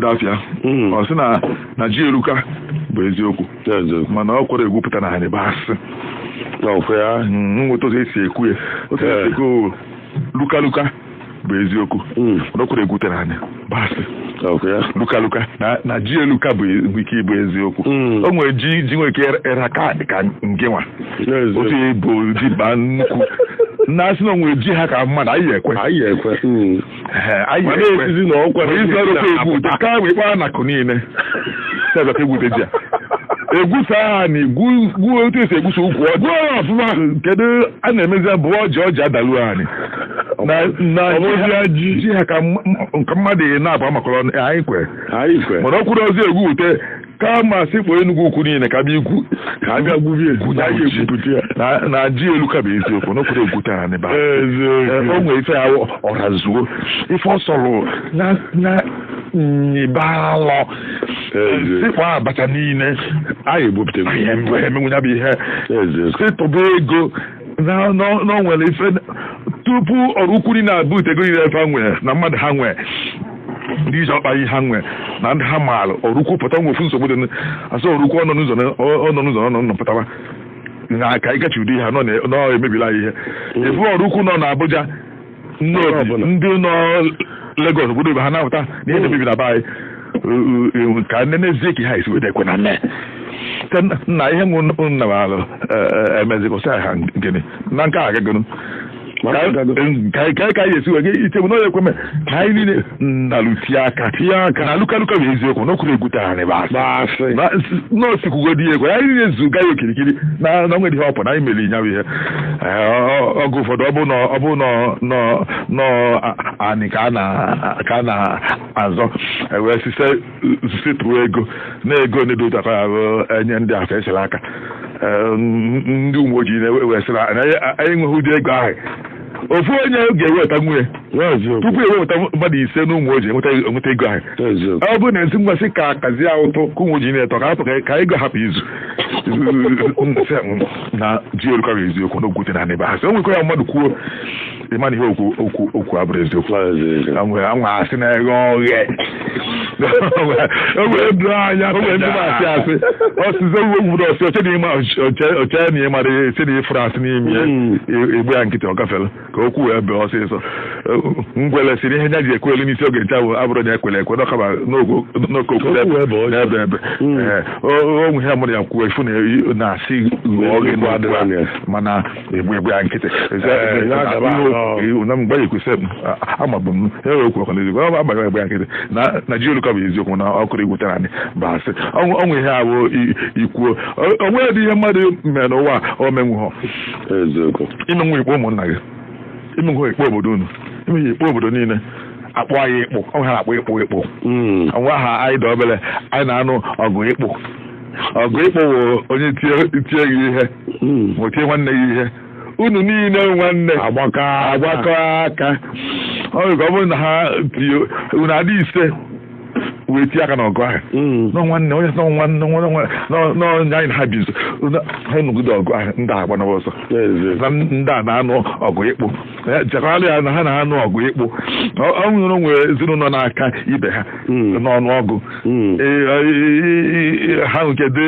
Dafịa, ọ sị na ji eruka bụ eziokwu, mana ọ kwere egwupụta na anyị bụ asị. Ọkwa ya. Nweta otu esi ekwu ya, otu esi ekwu luka luka bụ eziokwu, mana ọ kwere egwute na anyị bụ asị. Ọkwa ya. Luka luka na ji eluka bụ ike ịbụ eziokwu. O nwere ji nwere ike ịra ka nke nwa otu bụ ji baa nnukwu na asị na o nwere ji ha ka mmadụ anyị ekwe. Anyị ekwe. Anyị Mana ekwe. esizi na ọ kwere Isi ọrụ egwute ka wee kpaa na akụ niile sezọta egwute ji a egwusa ha na gwuo otu esi egwusa ukwu ọjị ọfụma. Kedu a na-emezi bụ ọjị adalu anyị na Ọ bụzi ji ji ha ka nke mmadụ na-abụ amakọrọ anyị kwe. Anyị kwe. Mana ọ kwuru ọzọ egwute kama sị kpọọ Enugwu Ukwu niile ka bịa ikwu Ka a bịa gwubie. Gwunye Anyị ji. egwupụta ya. Na ji elu ka bụ eziokwu na o kwuru egwute anyị ba. Eziokwu. O nwere ife ya ọra zuo ife ọ sọrọ na nyibe alọ. Eziokwu. Sịkpọ abacha niile. Anyị egbupụta. Anyị emenwu ya bụ ihe. Eziokwu. Sịtụba ego na o nwere ife tupu ọrụ ukwu niile abụ ego niile efe nwere na mmadụ ha nwere ndị iji ọkpa ihe ha nwere na ndị ha maara ọrụ ukwu pụta nwe ofu nsogbu dị asị ọrụ ukwu ọ nọ n'ụzọ ọ nọ pụtawa na ka ịgachi ụdị ihe nọ emebila anyị ihe efu ọrụ ukwu nọ n'Abuja Onye ọbụla. Ndị nọ Lagos, obodo ebe ha na-apụta na ihe na-emebi na be anyị ka nne n'ezie ka ihe a esi weta ekwe na nne na ihe mụ nna emezikọsị ha gịnị na nke a agagonu Mana ka agago. ka anyị esi wee iche na onye ekweme ka anyị niile nalutie aka Tinye aka. Na lukaluka bụ eziokwu na okwuru egwute anyị bụ asị. Bụ asị. Nọọsụ kwugodi ekwe anyị niile zuga ya okirikiri na nwere ihe ọpụ na anyị mere nyawa ihe. Oge ụfọdụ ọ bụ na nọ anị ka a na-azọ wee sise sitụrụ ego na ego ndị dị otu aka ya bụ enye ndị afọ esere aka. Ndị uwe ojii na-ewesịrị na anyị enweghị ụdị ego ahụ ofu onye ga-eweta nwunye Eziokwu. tupu ewepụta mmadụ 5 na ụmụ ojii enweta ego ahụ. Eziokwu. Ọ bụrụ na ezi mgbasị ka kazie ụtụ ka ụmụ ojii na-eto ka atụ ka ego hapụ izu na ji elu bụ eziokwu na okwute na ebe ha sị o nwekwa ya mmadụ kwuo ịma na ihe okwu abụrụ eziokwu. Eziokwu. Anwe asị na-eghe oghe o doo anya o nwere ndị na-asị asị ọsịsọ uwe obodo ọsị oche na ịma oche na ịmara ihe si na ịfụrụ asị n'ime ya egbu ya nkịtị ọ gafere ka okwu wee bee ọsịsọ. Ngwele siri ihe nya ji ekwe elu n'isi oge nche ahụ abụrụ na ekwere ekwe n'ọkaba n'oke okwu Okwu wee bee ọsọ. n'ebe ebe. Ee, o nwe ihe mụrụ ya kwuo ifu na na-asị oge Okwu adịrọ na ya. mana egbu ya nkịtị. Ee, ya gaba anọ. Na mgbe ekwesị amabụ m e okwu ọkwa n'eziokwu ọ agbaghị egbe ya nkịtị na ji olu ka bụ eziokwu na ọkụrụ igwutara anyị bụ asị ọnwụ ihe awụ ikwuo onwe dị ihe mmadụ mere n'ụwa o menwughọ. Eziokwu. Imenwu ikpe ụmụnna gị, imenwu ikpe obodo unu, imenwu ikpe obodo niile akpọ anyị ịkpụ ọ ha akpọ ịkpụ. Nwa ha anyị dị obere anyị na-anụ ọgụ ịkpụ. Ọgụ ịkpụ wụ onye tie gị ihe ma o tie nwanne gị ihe, unu niile nwanne Agbakọ agbakọ aka. Ọ bụ ka ọ bụrụ na ha tie unu adị 5 wee tie aka n'ọgụ ahụ nọ nwanne onye nọ nwanne nwanne nọ anyị na ha bi nso ha nọgide ọgụ ahụ ndị a agba n'ọsọ. Eziokwu. Na ndị a na-anụ ọgụ ịkpụ chekwara ya na ha na-anụ ọgụ ịkpụ ọ nwere ezinụlọ na-aka ibe ha n'ọnụọgụ. Ee, ha nke dị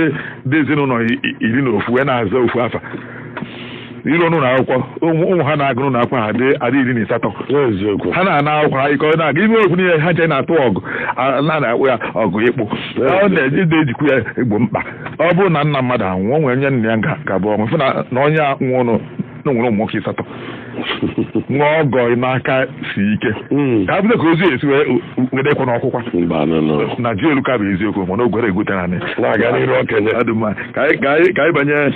ezinụlọ 11 wee na-aza ofu afa iru ọnụ na akwụkwọ ụmụ ha na-agụ n'ụlọ akwụkwọ ha dị adị 18. Eziokwu. Ha na-ana akwụkwọ ha ike na-aga ime okwu niile ha nche na-atụ ọgụ a na-akpụ ya ọgụ ịkpụ. Ọ na-eji ejikwu ya egbo mkpa. Ọ bụrụ na nna mmadụ anwụọ nwere onye nna ya ga-abụ ọnwụ fụ na onye a nwụrụ na nwere ụmụ nwoke 8 nwa ọgọ n'aka si ike ka a bido ka ozu esi wee were ekwe n'ọkwụkwa. Mba, no, no. Na ji elu ka bụ eziokwu mana ogwere egwutere anyị. Na-aga n'iru okenye. Ọ dị mma ka anyị banye.